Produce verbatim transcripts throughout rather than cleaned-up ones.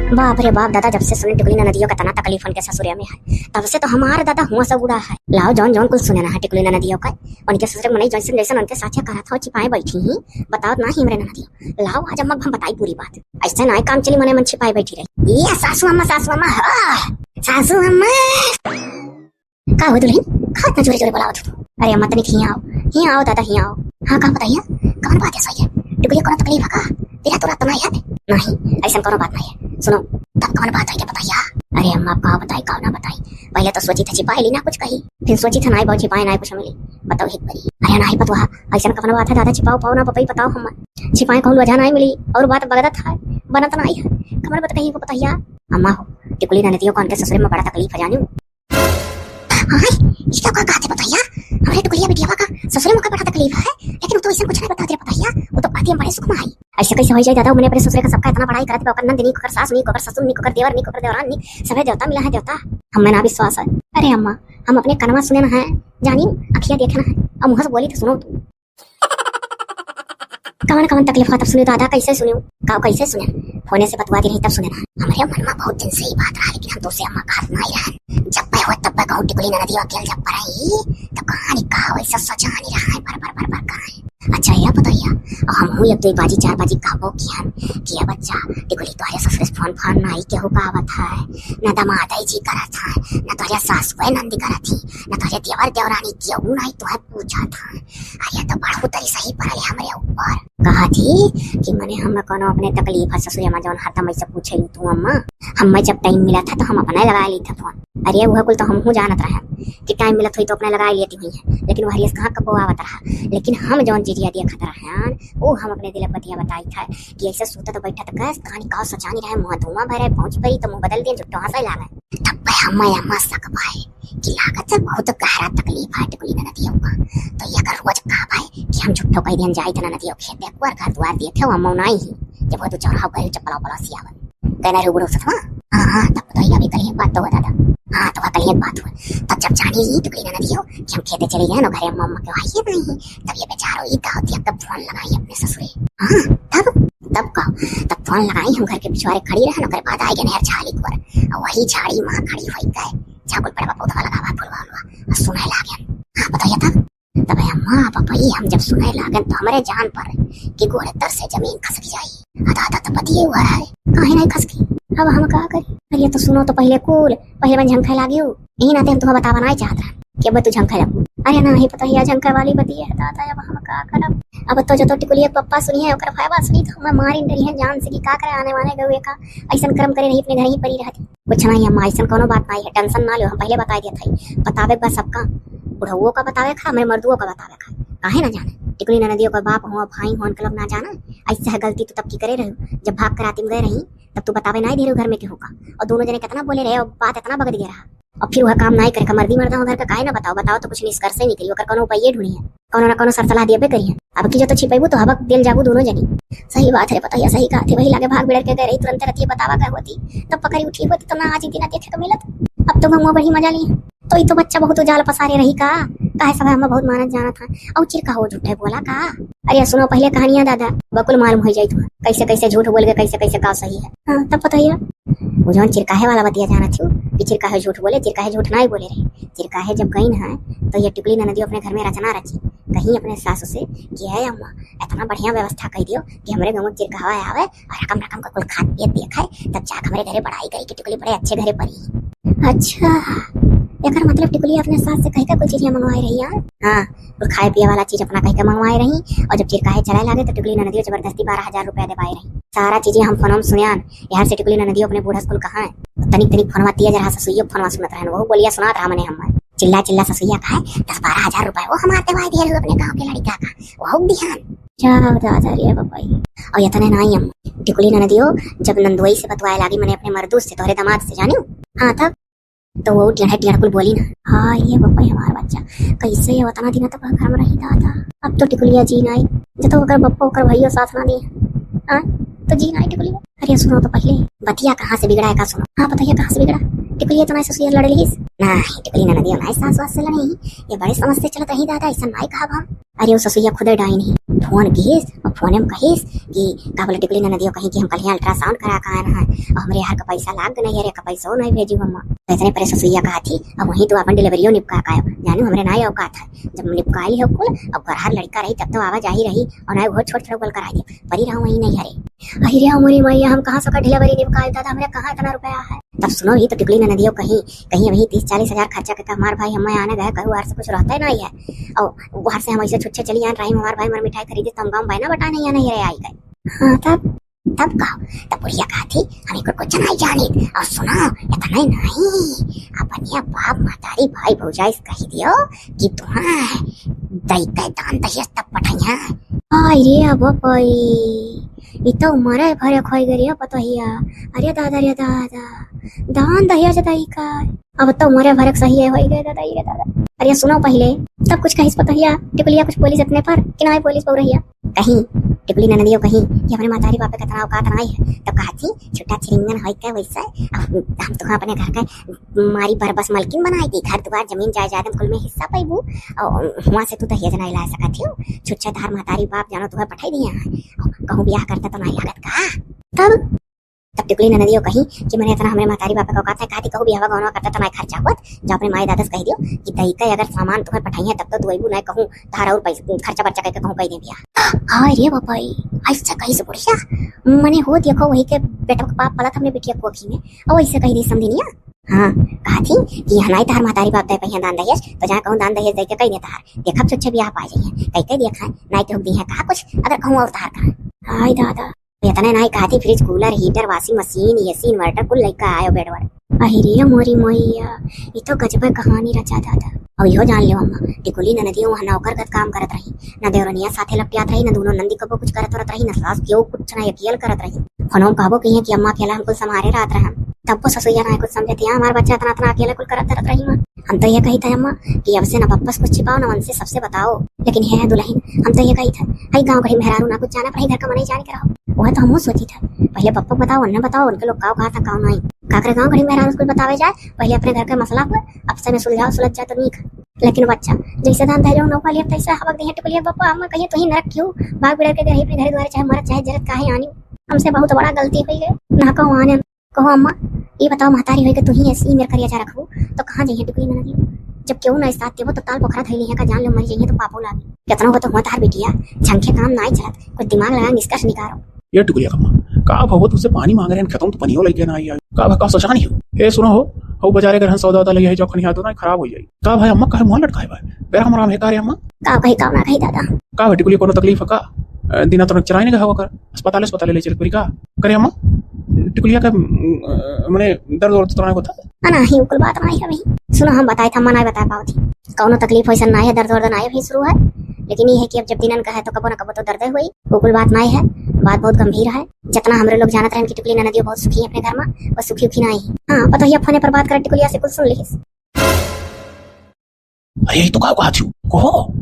बाप रे बाप दादा, जब से सुने टिकुली ननदियो का तना तकलीफ उनके ससुरे में है, तब से तो हमार दादा हुआ सब उड़ा है। लाओ जौन जौन कुल सुने ना है टिकुली ननदियो का, उनके ससुरे में नहीं जैसन जैसन उनके साथे करत हो छिपाए बैठी ही, बताओ ना ही हमरे ननदियो। लाओ आज अम्मा को हम बताई पूरी बात। ऐसे ना काम चली, मने मन छिपाए बैठी रही। ये सासू अम्मा, सासू अम्मा, हाँ, सासू अम्मा। का हो दुल्हन? का इतना जोरे जोरे बोलावत हो? अरे अम्मा, तनिक हियाँ आओ, हियाँ आओ दादा, हियाँ आओ। हाँ, का बताइए, कौन बात है सही है? टिकुलिया कोनो तकलीफ है का? तेरा तो रात नहीं है? नहीं, ऐसा कोनो बात नहीं है। सुनो, तब कौन बात है क्या बताइए? अरे अम्मा, का बताई, का ना बताई? पहले तो सोची था छिपाई ली ना कुछ कही, फिर सोची था नाई बहुत छिपाई, नाई कुछ मिली। बताओ एक बारी। अरे नाई पतवा, ऐसा कौन बात है दादा, छिपाओ पाओ ना बताई, बताओ हम। छिपाई कौन वजह नहीं मिली और बात बगदत है, बनत नहीं है। कमर बात कही को बताइए। अम्मा हो, टिकुली ननदियो को उनके ससुरे में बड़ा तकलीफ है जानियो। हाय, इसका का कहते बताइया? हमरे टुकलिया बिटियावा का ससुरे में का बड़ा तकलीफ है, लेकिन वो तो ऐसा कुछ नहीं बता दे बताइया। वो तो कहती हम बड़े सुख में आई। ऐसे कैसे हो जाए दादा, मैंने अपने ससुरे का सबका इतना बड़ाई करत बा, ओकर नंद नीक, ओकर सास नीक, ओकर ससुर नीक, ओकर देवर नीक, ओकर देवरान नीक, सभे देवता मिला है देवता। हमें ना विश्वास है। अरे अम्मा, हम अपने कनवा सुने ना है, जानी अखिया देखे ना है, अब मुँह से बोली तो सुनो तू। कवन कवन तकलीफ हुआ तब सुनियो दादा, कैसे सुनियो? का कैसे सुने? फोने से बतवा दी रही तब सुने ना। हमरे मन में बहुत दिन से ही बात रहा, लेकिन हम तो उसे अम्मा कहत नहीं रहन। जब पे हो तब पे कहूँ टिकुली ननदी अकेल जब पर आई, तब कहानी का वैसा सजा नहीं रहा है, बर बर बर बर कहा है। अच्छा, यह बताइए, अब हम हूँ एक दो बाजी चार बाजी कहबो की हम कि ये बच्चा टिकुली तोहरे ससुर से फोन फान नहीं केहू का आवत है, न दमाद जी करत है, न तोहरे सास को नंदी करत ही, न तोहरे देवर देवरानी केहू नहीं तोहे पूछत है। अरे तो बड़हू तरी सही पड़ल हमरे ऊपर। कहा थी कि मने हम कोनो अपने तकलीफ है ससुरे में जौन हरदम ऐसे पूछे तू अम्मा, हमें जब टाइम मिला था तो हम अपना लगा ली था फोन। अरे वह कुल तो हमहू जानत रहे कि टाइम मिलत हुई तो अपना लगा लेती हुई है, लेकिन वह रेस कहाँ कबो आवत रहा। लेकिन हम जौन चीजिया देखत रहन वो हम अपने दिल बतिया बताई था कि ऐसे सूतत बैठत कस कहानी का सचानी रहे, मुँह धुआं भरे पहुँच पड़ी तो मुँह बदल दिए जुट्टो हंसे लागे। तब पे हमें अम्मा शक भाई कि लागत है बहुत गहरा तकलीफ है टिकुली ननदियों का। तो ये अगर रोज कहा भाई कि हम झूठो कह दियन जाई थे ननदियों खेते को और घर द्वार दिए थे वो अम्मा नहीं ही, जब वो तो चौराहा पर चप्पला उपला सियावन कहना रे बुढ़ो सतवा। हाँ हाँ, तब तो ये अभी कल ही बात तो हुआ दादा। हाँ तो कल ही बात हुआ। तब जब जानी ही टिकुली ननदियों कि हम खेते चले गए ना घरे अम्मा अम्मा के भाई ये नहीं, तब ये बेचारो ये गाँव दिया तब फोन लगाई अपने ससुरे। हाँ तब तब का तब फोन लगाई हम घर के पिछवारे खड़ी रहन ओकर बाद आए गए नहर झाड़ी पर। और वही झाड़ी माँ खड़ी हुई गए झाकुल पड़वा पौधा लगा हुआ फुलवा उलवा और सुने लागे। हाँ बताइए तब तब अम्मा पापा ये हम जब सुने लागन तो हमारे जान पर कि गोड़े तर से जमीन खसक जाई। अदा अदा तो पतिए हुआ है काहे नहीं खसकी। अब हम का करी? अरे तो सुनो तो पहले कुल पहले मन झंखा लागियो यही नाते हम तुम्हें बतावा नहीं चाहत रहा कि अब तू झंखा लगू। अरे नहीं पता या झंखा वाली बतिया है दादा अब हम का करब? अब तो जो तो टिकुलिया पप्पा सुनी है ओकर फायदा सुनी तो हमें मारी डरी है जान से कि का करे आने वाले गए का ऐसा कर्म करे रही अपने घर ही पड़ी रहती। कुछ नहीं अम्मा, ऐसन कोनो बात नहीं है, टेंशन ना लो, हम पहले बताए देत हई। बतावे के बा सबका, बुढ़उओ का बतावे का, हमरे मर्दुओ का बतावे का। काहे ना जाने? टिकुली ननदियों का बाप हुआ, भाई हुआ, उनके लोग ना जाने। ऐसे है गलती तो तब की करे रही, जब भाग कर आती में गए रही, तब तू बतावे नहीं दे रही घर में केहू का। और दोनों जने कितना बोले रहे और बात इतना बगड़ गया रहा। और फिर वह काम नहीं करे का, मर्दी मर्दा हो घर का काहे ना बताओ, बताओ तो कुछ निष्कर्ष ही निकली, ओकर कोनो उपाय ढूंढी है। कौनो ना कौनो सर सलाह दियबे करिहन। अब की जो तो छिपैबू तो हबक दिल जाबू दोनों जनी। सही बात है, पतोहिया सही कहत है, वही लागे भाग बिड़र के गए रही, तुरंते रतिये बतावा गए होती, तब पकड़ी उठी होती तो ना आज इतना देखे को मिलत। अब तो गंगवा बड़ी मजा ली। तो ई तो बच्चा बहुत उजाल पसारे रही का, काहे सब हमें बहुत मानत जानत है। और चिरका हो झूठे बोला का। अरे सुनो पहले कहानियां दादा, बकुल मालूम हो जाई तू कैसे कैसे झूठ बोल के कैसे कैसे का सही है। हाँ तब पतोहिया, वो जौन चिरकाहे वाला बतिया जानत थी कि चिरकाहे झूठ बोले, चिरकाहे झूठ ना ही बोले रहे। चिरकाहे जब गई ना तो ये टिकुली ननदियो अपने घर में रचना रची, कहीं अपने सासू से कि है अम्मा इतना बढ़िया व्यवस्था कर दियो कि हमरे गाँव चिरकावा आवे और रकम रकम का कुल खात पियत देखे, तब जाके हमरे घरे बड़ाई करी कि टिकुली बड़े अच्छे घरे पड़ी। अच्छा, एकर मतलब टिकुली अपने सास से कह के कुल चीजें मंगवाए रही है? हाँ, कुल खाए पिए वाला चीज अपना कह के मंगवाए रही और जब चिरकाहे चले लागे तो टिकुली ननदियो जबरदस्ती बारह हजार रुपया देवाए रही। सारा चीजें हम फोन में सुनियान, यार से टिकुली ननदियो अपने बूढ़ा से कुल कहा है। तनिक तनिक फोनवा तिया जरा ससुइयो फोनवा सुनत रहन, वहू बोलिया सुनात रहा मने हम। चिल्ला चिल्ला ससुइया कहे, "दस बारह हजार रुपए वो हमार देवाई दिया अपने गाँव के लड़का का, वो दिहान।" जाओ दादा रे बाबाई। और इतने ना ही हम, टिकुली ननदियो जब नंदोई से बतवाए लागी मने अपने मर्दू से, तोहरे दामाद से जानियो। हाँ तब तो वो टेढ़ा टेढ़ा कुल बोली ना, "हाँ ये बाबाई हमार बच्चा, कैसे ये उतना दिन तक घर में रही दादा, अब तो टिकुलिया जी ना आई, जब तो ओकर बप्पा ओकर भैया साथ ना दिए, हाँ तो जी ना आई टिकुलिया।" अरे सुनो तो पहले, बतिया कहाँ से बिगड़ा है का सुनो। हाँ बताइए कहाँ से बिगड़ा? टिकुलिया तो ना ससुइया लड़ ली। नाही, टिकुली ननदियो नाही सास वास से लड़े ही। ये बड़े समझ से चलत रही दादा, ऐसा नाही कहब हम। अरे, वो ससुइया खुदे डाइन ही। फोन किहिस और फोने में कहिस कि का बोले, टिकुली ननदियो कहीं कि हम कल यहाँ अल्ट्रासाउंड करा के आए हैं और हमरे यार का पैसा लाग गए, यार का पैसा नहीं भेजी हम। तो इतने परे ससुइया कहा थी, अब वहीं तो अपन डिलीवरियो निपका के आयो। जानू हमरे नाही औकात है, जब निपकाई हो कुल, अब घर हर लड़का रही तब तो आवाजाही रही और ना वो छोट छोट बोल कर आई थी। परी रहो वहीं नहीं हरे। अरे रे मोरी मैया, हम कहाँ से का डिलीवरी निपकाई दादा, हमरे कहाँ इतना रुपया है। तब सुनो, ये तो टिकुली ननदियो कहीं, कहीं अभी तीस चालीस हजार खर्चा करके हमार भाई हमें आने गए, कहू घर से कुछ रहता ही नहीं है। और घर से हम ऐसे छुच्छे चली आन रही, हमार भाई हमार मिठाई खरीदे तो हम गाँव बहना बटा नहीं आने ही रहे आई गए। हाँ, तब, तब कहो, तब बुढ़िया कहा थी, हम एक कुछ नहीं जानी। और सुनो, इतना ही नहीं, अपने बाप महतारी भाई भौजाई से कही दियो कि तुम्हें दई के दान दहेज तब पठाइया। हाय रे अब भाई, ई तो मरे भरे खोई गई रे पतोहिया। अरे दादा रे दादा, दान दहेज दई का। अब तो मरे भरे सही है, होई गए दादा, ये दादा। अरे सुनो पहले, सब कुछ कहिस पतोहिया, टिकुलिया कुछ बोलिस अपने पर कि ना बोलिस बहुरहिया? कहीं, टिकुली ननदियो कहीं कि अपने महतारी बापे का तनाव का तनाई है, तब कहा थी, छुट्टा छिरिंगन होई के वैसे, अब हम तो अपने घर का मारी बरबस मलकिन बनाई थी, घर दुआर जमीन जायदाद में कुल में हिस्सा पैबू, और हुआ से तू दहेज नहीं ला सकत हो, छुच्छे तहार महतारी बाप जानो तुम्हें पठाई दिया है, कहूँ ब्याह करता तो नहीं लागत का? तब तब टिकुली ननदियो कही कि मने इतना हमरे महतारी बापा का औकात है, कहती कहू बियाहवा गौनवा करता त नाय खर्चा होत। जो अपने माई दादा से कह दियो कि दई का अगर सामान तुम्हें पठाई है तब तो दुआइबू, नाय कहूँ धारा और पैसा खर्चा बर्चा करके कहूँ कह दे बियाह। हाय रे बापाई, ऐसा कही से बुढ़िया मने हो देखो वही के बेटा के पाप पलत हमने बिटिया कोखी में, और ऐसे कही दी समझी निया। हाँ, कहा थी कि यहाँ नाई तहार महतारी बाप दे पहिया दान दहेज, तो जहाँ कहूँ दान दहेज दे के कह दे तहार, देखब छुच्छे बियाह पा जाइए, कह के देखा, नाई के हुक दी है कहा कुछ, अगर कहूँ और तहार कहा। हाय दादा, इतने नाई कहा थी, फ्रिज, कूलर, हीटर, वॉशिंग मशीन, एसी, इन्वर्टर कुल लइका आयो बेडवर। अहि रे मोरी मैया, ई तो गजबे कहानी रचा दादा। और यो जान लियो अम्मा, टिकुली ननदियो वहाँ नौकर गत काम करत रही, न देवरनिया साथे लपटियात रही, न दोनों नंदी कबो कुछ करत वरत रही, न सास केहू कुछ, न अकेल करत रही। फोनो में कहबो कहिए कि अम्मा अकेला हम कुल संभारे रहत रहे, तब वो ससुइया ना कुछ समझे थी, हमार बच्चा इतना इतना अकेला कुल करत धरत रही माँ। हम तो ये कही था अम्मा कि अब से न पप्पा से कुछ छिपाओ, न उनसे सबसे बताओ, लेकिन है दुल्हन, हम तो ये कही था, हई गाँव घड़ी मेहरारू ना कुछ जाना, पर हई घर का मनई जान के रहो। वह तो हमहू सोची था, पहले पप्पा को बताओ, उन्हें बताओ, उनके लोग काव कहा था, काव नहीं। का करे गाँव घड़ी मेहरारू कुछ बतावे जाए, पहले अपने घर के मसला को आपस में सुलझाओ, सुलझ जाए तो नीक है। लेकिन बच्चा, जैसे दान दहेज नौका लिया, तैसे हवक दिया टिकुलिया, पप्पा, अम्मा कहिए, तू ही नरक क्यों? भाग बिड़र के रही अपने घर द्वार, चाहे मरत, चाहे जरत, काहे आनी? हमसे बहुत बड़ा गलती हुई है, ना कहूँ आने। कहो अम्मा, ई बताओ, महतारी होई के तू ही ऐसी मेर करिया जा रखबू, तो कहाँ जइहे टिकुली ननदी? जब केहू ना साथ देबो, तो ताल पोखरा धइली है का, जान लो मरी जइहे तो पापो लागी। केतनो हो तो हुआ तार बिटिया, झंखे काम नाई चलत, कुछ दिमाग लगा निष्कर्ष निकालो। ये टिकुलिया कम्मा, का भगवत उसे पानी मांग रहे हैं, खेतों तो पनियो लग गया ना आई। का भा, का सोचा नहीं हो? ए सुनो हो, हो बाजारे के रहन सौदा वौदा लगे है, जो खनिया दो ना खराब हो जाए। का भाई अम्मा, काहे मुँह लटकाए भाई? बेरा हम आराम है का रे अम्मा? का कही, का ना कही दादा। का भाई टिकुलिया, कोनो तकलीफ है का? अ, दिना तो चराई नहीं गया होगा कर, अस्पताल, अस्पताल ले चल पड़ी का? करे अम्मा, टिकुलिया का, अ, मने दर्द वर्द तो नहीं होता? आ, नाही, उकुल बात नाही है भाई। सुनो, हम बताए था, अम्मा नाही बताए पावत ही। कौनो तकलीफ वैसा नाही है, दर्द वर्द नाही अभी शुरू है, लेकिन ये है कि अब जब दिनन का है तो कबो ना कबो तो दर्दे हुई। उकुल बात नाही है, बात बहुत गंभीर है। जितना हमरे लोग जानत रहन कि टिकुली ननदियो बहुत सुखी है अपने घर में, वो सुखी उखी नाही है। हाँ, पतोहिया फोने पर बात करे टिकुलिया से कुछ सुन लिहिस। अरे, ये तो का कहा थी? कहो।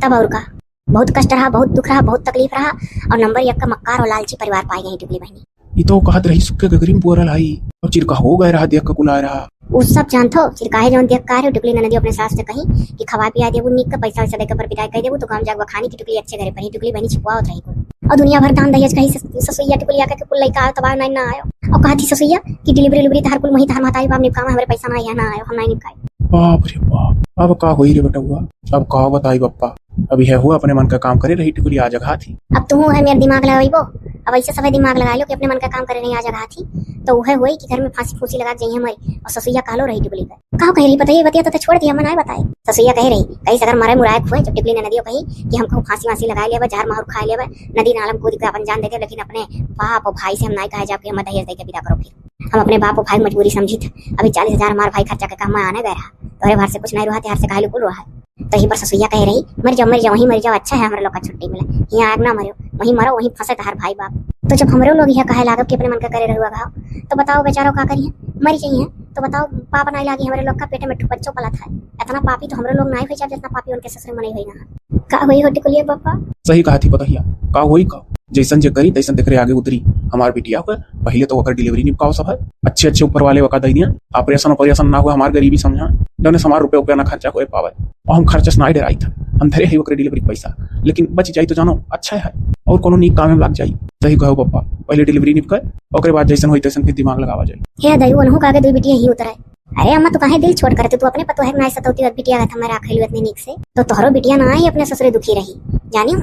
तब और का, बहुत कष्ट रहा, बहुत दुख रहा, बहुत तकलीफ रहा, और नंबर एक का मक्कार और लालची परिवार पाई गई टिकुली बहनी। ये तो कहत रही सुक्के गगरी में बोरल हई, और चिरका हो गए रहा, देख के कुलाए रहा। उ सब जानत हो, चिरकाहे जौन देख का रहे, टिकुली ननदियो अपने सास से कही कि खवा पिया देबू, नीक का पैसा वैसा देके पर विदाई कर देबू, तो गाँव जाके बखानी की टिकुली अच्छे घरे पड़ी, टिकुली बहनी छिपवावत रही कुल। और दुनिया भर दान दहेज कही सस-, ससुइया टिकुलिया के कुल लइका आयो, तब आयो नहीं ना आयो। और कहा थी ससुइया कि डिलीवरी उलीवरी तहार कुल वही तहार महतारी बाप निपकावा, हमरे पैसा ना आया, ना आयो, हम नहीं निपकाए। बाप रे बाप, अब का होई रे बेटउआ, अब का बताई बप्पा, अब यह हुआ अपने मन का काम करे रही टिकुली आ जगह थी। अब तू है मेरा दिमाग लगाइबो, अब ऐसे सबै दिमाग लगा लो कि अपने मन का काम करे नहीं आ जगह थी, तो वह हुई कि घर में फांसी फूसी लगा जाइए हमारी। और ससुइया कहलो रही टिकुली का, कहो कह रही बताइए, बतिया तो, तो छोड़ दिया, मैं नहीं बताए। ससुइया कह रही, कहीं से अगर मरे मुरायक हुए, जब टिकुली ननदियो कही कि हमको फांसी वांसी लगा लेबे, जहर माहुर खा लेबे, नदी नाला में कूद के अपन जान दे दे, लेकिन अपने बाप और भाई से हम नहीं कहे जाओ कि हम दहेज दे के विदा करो फिर। हम अपने बाप और भाई की मजबूरी समझी थे। अभी चालीस हजार हमारे भाई खर्चा के काम में आने गए रहा। तोरे भर से कुछ नहीं रहा, तेहर से काहे लुकुल रहा है। तो यही पर ससुइया कह रही, "मर जाओ, मर जाओ, वहीं मर जाओ, अच्छा है, हमारे लोग का छुट्टी मिला। यहाँ आग ना मरो, वहीं मरो, वहीं फंसे तहार भाई बाप।" तो जब हमरो लोग यह कहे लागब कि अपने मन का करे रहुआ घाव, तो बताओ बेचारो का करिए, मर जाइए। तो बताओ, पाप नहीं लागी हमारे लोग का, पेटे में ठू बच्चों पलत है। इतना पापी तो हमरो लोग नहीं हुई, जब जितना पापी उनके ससुर में नहीं हुई ना। का हुई हो टिकुलिया बापा? सही कहा थी पतोहिया, का हुई का? जैसन जे करी, तैसन तेकरे आगे उतरी। हमार बिटिया हुए, पहिले तो ओकर delivery निपकाओ सब है। अच्छे, अच्छे ऊपर वाले ओका दई दिया। Operation, operation ना हुआ, हमार गरीबी समझा। जौने से हमार रुपया, रुपया ना खर्चा होए पावे। और हम खर्चा से ना डराई था। हम धरे है ओकरे delivery के पैसा। लेकिन बच जाई तो जानो, अच्छा है। और कोनो नीक काम में लाग जाई। सही कहो पप्पा, पहिले delivery निपकाए, ओकरे बाद जैसन होई, तैसन फिर दिमाग लगावा जाई। हे दई, उनहू का आगे दुई बिटिया ही उतराए। अरे अम्मा, तू काहे दिल छोट करत, तू अपने पतोहे के नाई सतौती, और बिटिया का हमारे आखिर इतने नीक से, तो तोहरो बिटिया ना आई अपने ससुरे दुखी रही। जानियो,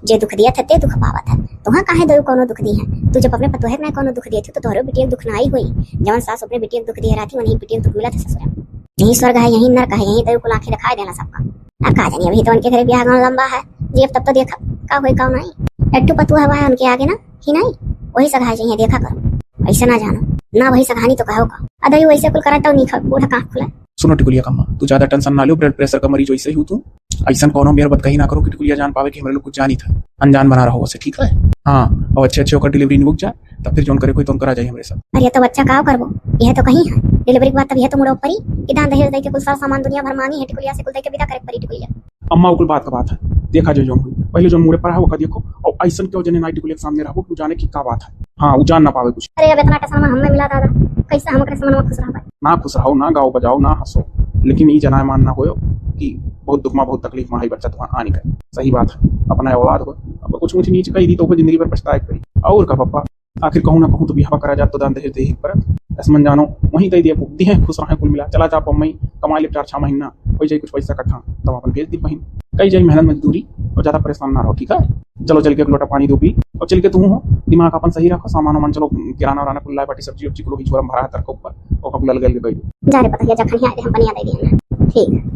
जे दुख दिया था, ते दुख पावत है। तुहाँ काहे दई कोनो दुख दी है? तू जब अपने पतोहे के नाई कोनो दुख दिए थे, तो तोहरो बिटिया के दुख ना आई हुई। जवन सास अपने बिटिया के दुख दिए रहती, वही बिटिया के दुख मिला था ससुरा। यही स्वर्ग है, यही नरक है, यही दई कुल आँखें दिखाई देला सबका। अब का जानी, अभी तो उनके घरे ब्याह गाँव लंबा है, जी अब तब तो देखा का होई, का नहीं। एक ठो पतोह हवा है उनके आगे ना, ही नहीं, वही सगाई चाहिए, देखा करो, ऐसे ना जानो। ना वही सगानी तो कहो का। अदई वैसे कुल करत तो नहीं खा, बूढ़ा कान खुला। सुनो टिकुलिया कम्मा, तू ज्यादा tension ना लो, blood pressure का मरीज वैसे ही हो तू। ऐसन कोनो मेर बात कहीं ना करो कि टिकुलिया जान पावे कि हमरे लोग कुछ जानी था, अनजान बना रहो उसे, ठीक है? हाँ, और अच्छे अच्छे ओकर delivery निबुक जाए, तब फिर जौन करे कोई तौन करा जाए हमरे साथ। अरे तो बच्चा का करबो, यह तो कहीं है delivery के बाद, तब यह तो मुड़ो परी कि दान दहेज दे के कुल सारा सामान दुनिया भर मांगी है, टिकुलिया से कुल दे के विदा करे के परी टिकुलिया। अम्मा, वो कुल बात का बात है, देखा जो जौन हुई, पहले जौन मुड़े पर है, वो का देखो, और ऐसन क्यों जने नाई टिकुलिया के सामने रहबो, तू जाने की का बात है। हाँ, वो जान ना पावे कुछ। अरे, अब इतना टेंशन हमें मिला दादा, कैसे हम ओकरे से मनवा खुश रह पाए? ना खुश रहो, ना गाओ बजाओ, ना हंसो, लेकिन ई जनाए मान ना होयो कि बहुत दुख मा, बहुत तकलीफ मा है बच्चा तुम्हारा आने का। सही बात है, अपना औलाद हो, अब कुछ मुझे नीचे कही दी तो ओकर जिंदगी भर पछताए के पड़ी। और का पप्पा, आखिर कहूँ ना कहूँ तो बिहावा करा जात तो दान दहेज दे ही परत। ऐसे मन जानो, वहीं दे दिया, दिए खुश रहे कुल मिला। चला जा पम्मई, कमाई ले चार छह महीना, वही जाई कुछ पैसा इकट्ठा, तब अपन भेज दी बहिन। कई जाई मेहनत मजदूरी और ज्यादा परेशान ना रहो, ठीक है? चलो चल के एक लोटा पानी दो पी, और चल के तू हो, दिमाग अपन सही रखो, सामान वामान चलो, किराना उराना कुल लाए बाटी, सब्जी उब्जी कुल वही झोरा में भरा है तर के ऊपर, और कुल अलग अलग दे दो। जा रे पतोहिया, जखन ही आए हम पनिया दे दिया ना। ठीक।